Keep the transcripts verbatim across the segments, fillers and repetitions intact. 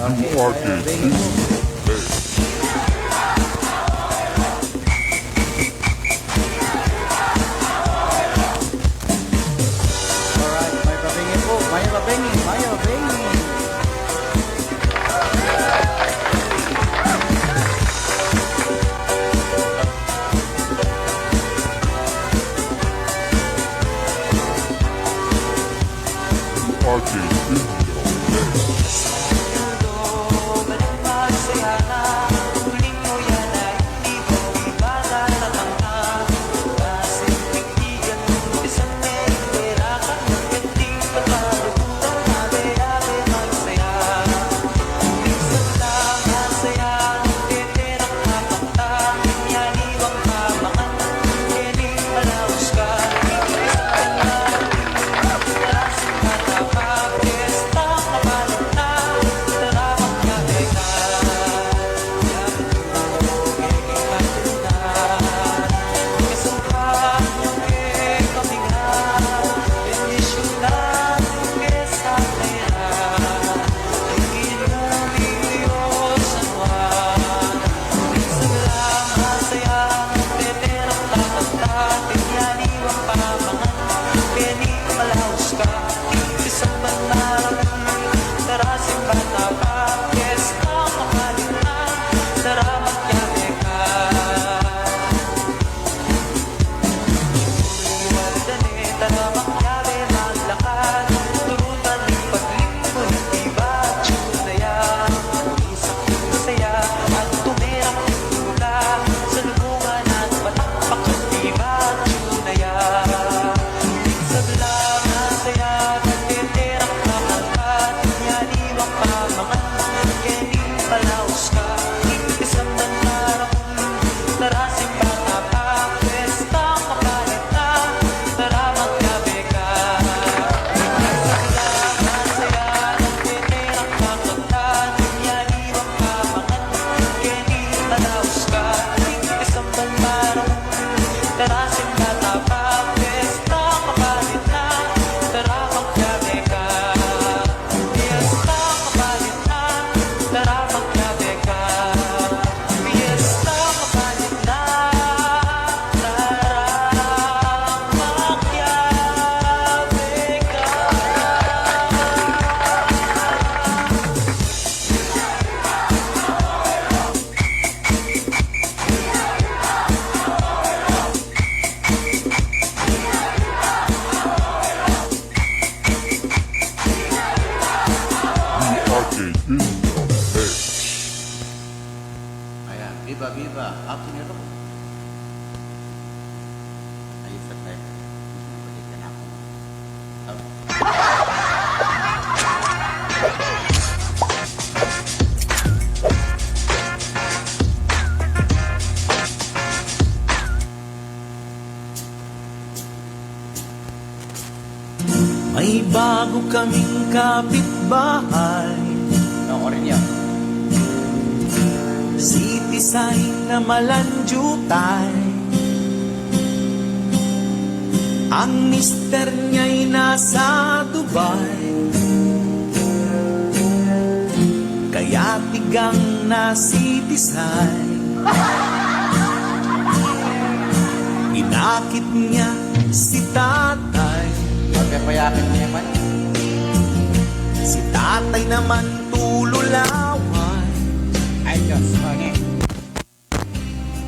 You are the Alright, may pabengi po, may pabengi, may pabengi. You are the Ayan, viva, viva. Apo ni Ro. Ayos sa tayo. Mas mapagay ka na ako. May bago kaming kapitbahay. Ako rin yan. Si Tisay na malanjutay. Ang mister niya'y nasa Dubai. Kaya tigang na si Tisay. Inakit niya si tatay. Pagkapayakit niya man. Si tatay naman tululaway. Ay, Diyos ko, ne.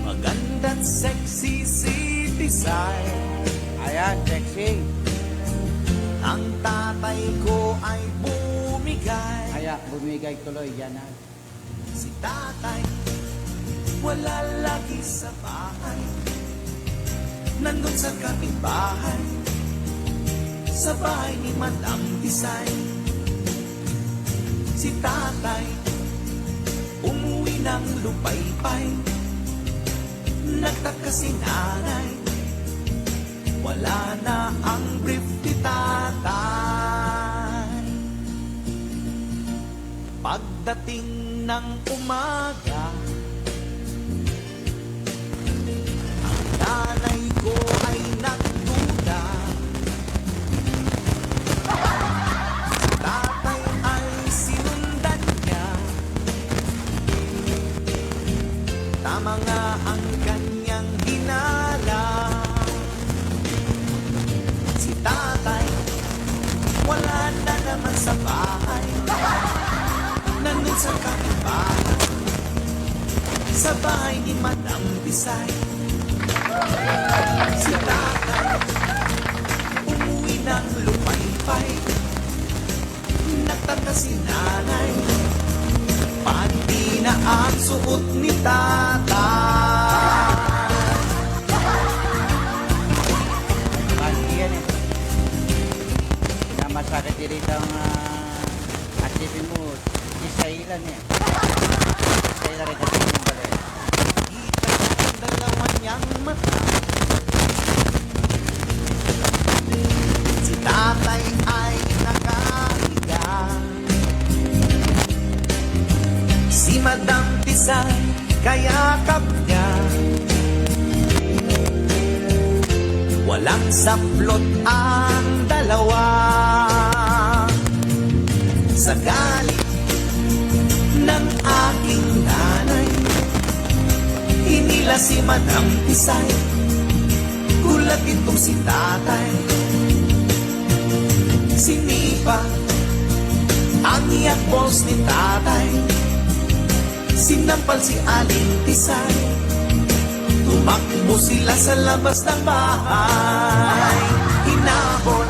Maganda't sexy si Tisay. Ayan, sexy. Ang tatay ko ay bumigay. Ayan, bumigay tuloy. Yan na. Si tatay, wala lagi sa bahay. Nandun sa kapitbahay, sa bahay ni Madam Tisay. Si tatay, umuwi ng Lupaypay. Nagtaka si nanay, wala na ang brief ni tatay. Pagdating ng umaga, ang nanay ko ay nagduda. Si tatay ay sinundan niya. Sa bahay, nandun sa kapitbahay, sa bahay ni Madam Bisay. Si Tatay, umuwi ng Lupaypay. Nagtaka si Nanay, pati na ang suot ni Tatay. Pati yan eh. Namasakit dito ang, ah, asipin mo, si Sailan eh. Sailan rin kasi yung bala eh. Kita ang dalawa niyang mata. Si Tatay ay nakahiga. Si Madam Tisay kayakap niya. Walang saplot ang dalawa. Sa galit ng aking nanay, hinila si Madam Tisay. Gulat itong si Tatay. Sinipa ang iyakbos ni Tatay. Sinampal si Aling Tisay. Tumakbo sila sa labas ng bahay. Hinabol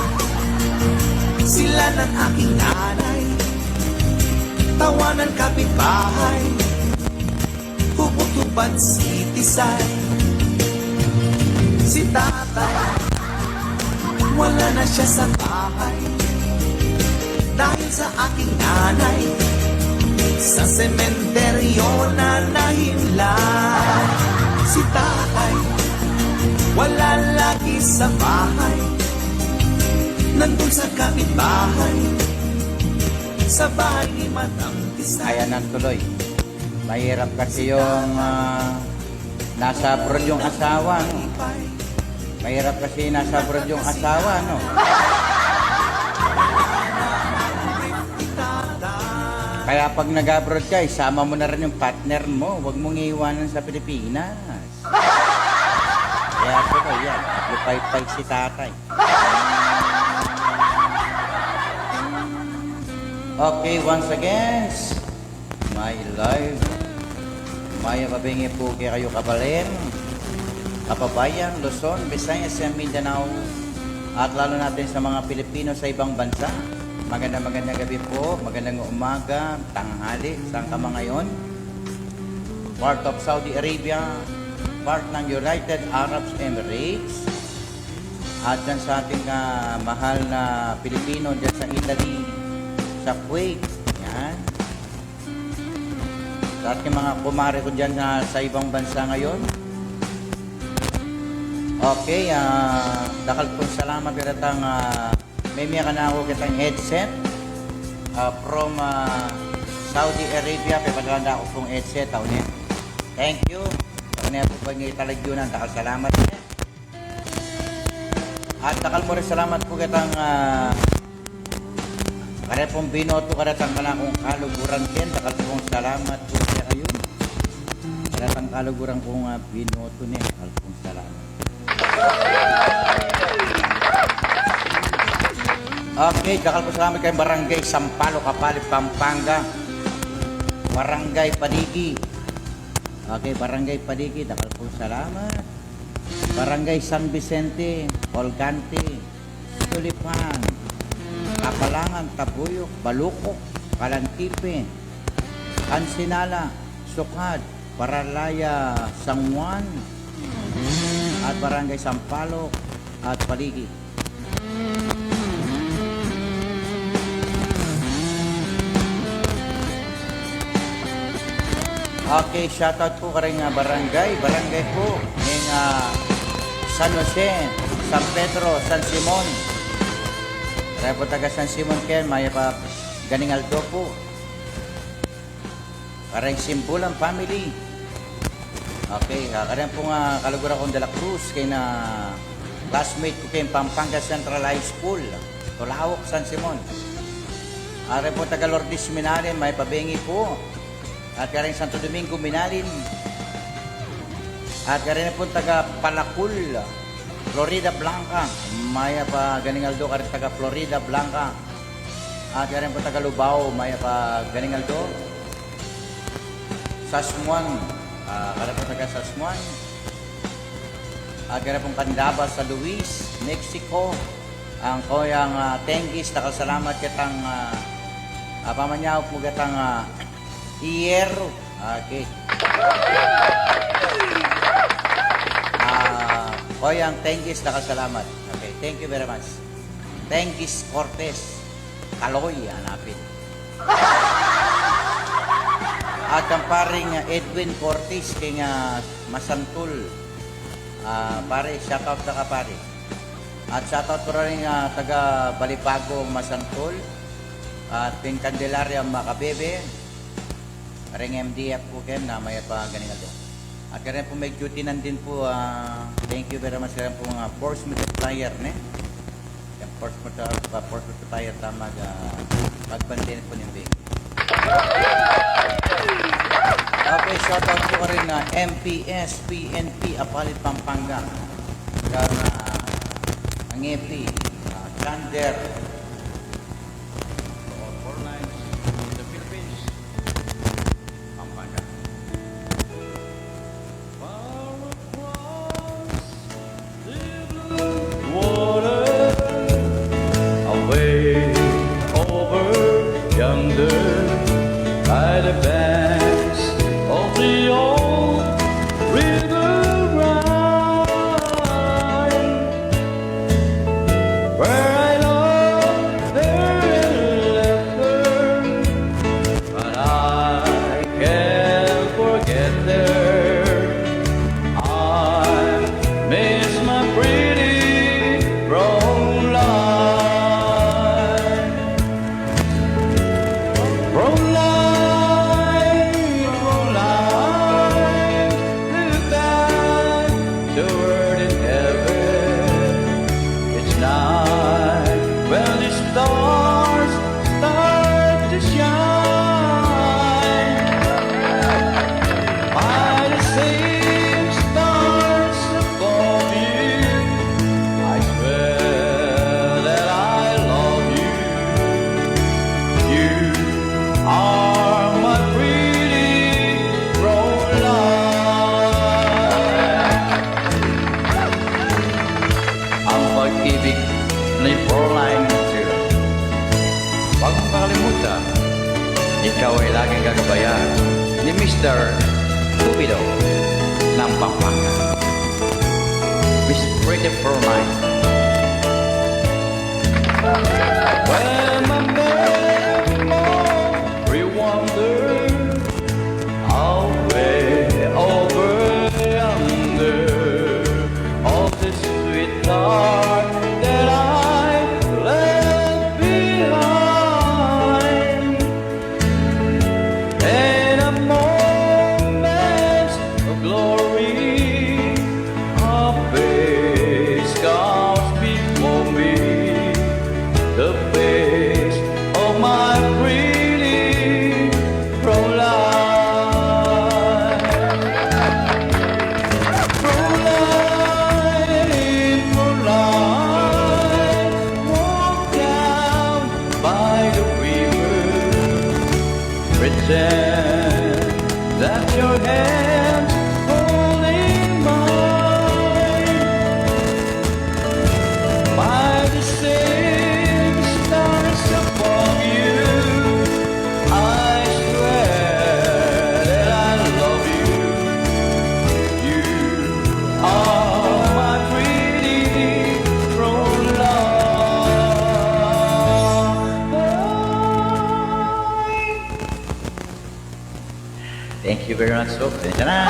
sila ng aking nanay. Tawanan kapitbahay. Hubot-hubad si Tisay. Si Tatay, wala na siya sa bahay. Dahil sa aking nanay, sa sementeryo na nahinla. Si Tatay, wala lagi sa bahay. Nandun sa kapitbahay, sa bahay ni Madam Tisay. Ayan ang tuloy. Mahirap kasi yung, ah, nasa abroad yung asawa, no? Mahirap kasi nasa abroad yung asawa, no? Kaya pag nag-abroad ka, isama mo na rin yung partner mo. Huwag mong iiwanan sa Pilipinas. Kaya tuloy yan. Lupaypay si Tatay. Okay, once again, my live. Mayap a bengi pu kekayu, kabalen, kababayan, Luzon, Visayas, and Mindanao, at lalo natin sa mga Pilipino sa ibang bansa. Magandang, magandang gabi po, magandang umaga, tanghali, saan ka man ngayon. Part of Saudi Arabia, part ng United Arab Emirates, at dyan sa ating, ah, mahal na Pilipino dyan sa Italy, sa Kuwait. Yan. Sa ating mga kumare ko dyan na sa ibang bansa ngayon. Okay, ah, dakal pung salamat. Kaya tang, ah, meme kanaku ketang headset, ah, from, ah, Saudi Arabia. Pepadala da ku pung headset, tau ne. Thank you. Tau ne pu pang italagyu nan, dakal salamat ne. At dakal mu ring salamat pu ketang, ah, kare pung binoto, karetang kanakung kaluguran ken, dakal pung salamat pu kekayu. Karetang kaluguran kung, ah, binoto ne, dakal pung salamat. Okay, dakal pung salamat keng Barangay Sampaloc, Apalit, Pampanga. Barangay Padigi. Okay, Barangay Padigi, dakal pung salamat. Barangay San Vicente, Colgante, Tulipan, Apalangan, Tabuyuc, Balucoc, Calantipe, Ansinala, Sucad, Baralaya, San Juan, at Barangay Sampaloc at Padigi. Okay, shoutout pu kareng, ah, barangay. Barangay pu ning, ah, San Jose, San Pedro, San Simon. Kareng pu taga San Simon ken, mayap a ganing aldo pu. Kareng Simbulan family. Okay, ah, kareng pung, ah, kaluguran kung De La Cruz, keng, ah, classmate ku keng Pampanga Central High School, Tulaoc, San Simon. Kareng pung taga Lourdes, Minalin, mayap a bengi pu. At kareng Santo Domingo, Minalin. At kareng pung taga Palacul, Floridablanca, mayap a ganing aldo kareng taga Floridablanca. At kaya rin po taga Lubao, mayap a magandang aldo. Sasmuan, ah, kaya po taga Sasmuan. At kaya pong Candaba sa Luis, Mexico. Ang koyang, ah, tenggis, dakal a salamat ketang, ah, ah, pamanyaup mu ketang, ah, Hierro. Okay. Ah, koyang tenggis, dakal a salamat. Okay, thank you very much. Tenggis Cortez, Kaloy, hanapin. At kang paring Edwin Cortez, keng Masantul. Ah, pare, shout out da ka, pare. At shout out ku rin, ah, taga Balibago, Masantul. At pin Candelaria, Macabebe. Reng M D F ku ken, na mayap a magandang aldo. At karen pung mag-duty nandin po, ah, thank you very much karen pung, ah, force multiplier, ne? Yang force multi-, ah, force multiplier ta mag, ah, magbante po ning bing. Okay, shout out ku rin na M P S P N P Apalit, Pampanga. Karen, ah, ang F P, ah, Thunder. All four lines in the Philippines. Pampanga. Far across the blue water, away over yonder, by the banks of the old River Rhine, where I love her and left her, but I can't forget her. I miss my pretty Fräulein. Fräulein, Fräulein, look back toward in heaven. It's night when the stars start to shine. By the same stars above you, I swear that I love you. You are my pretty Fräulein. Ang pag-ibig ni Fräulein Tira. Wag mong kakalimutan, ikaw ay laging gagabayan ni Mister Cupido ng Pampanga. Miss Pretty Fräulein. When my memory wanders away over yonder, all the sweetheart that I left behind. In a moment of glory, her face comes before me, the face of my pretty Fräulein. Fräulein, Fräulein, walk down by the river. Pretend that your hands holding mine. By the same stars above you, I swear that I love you. You are my pretty Fräulein. Thank you very much, sir. Pasensya na.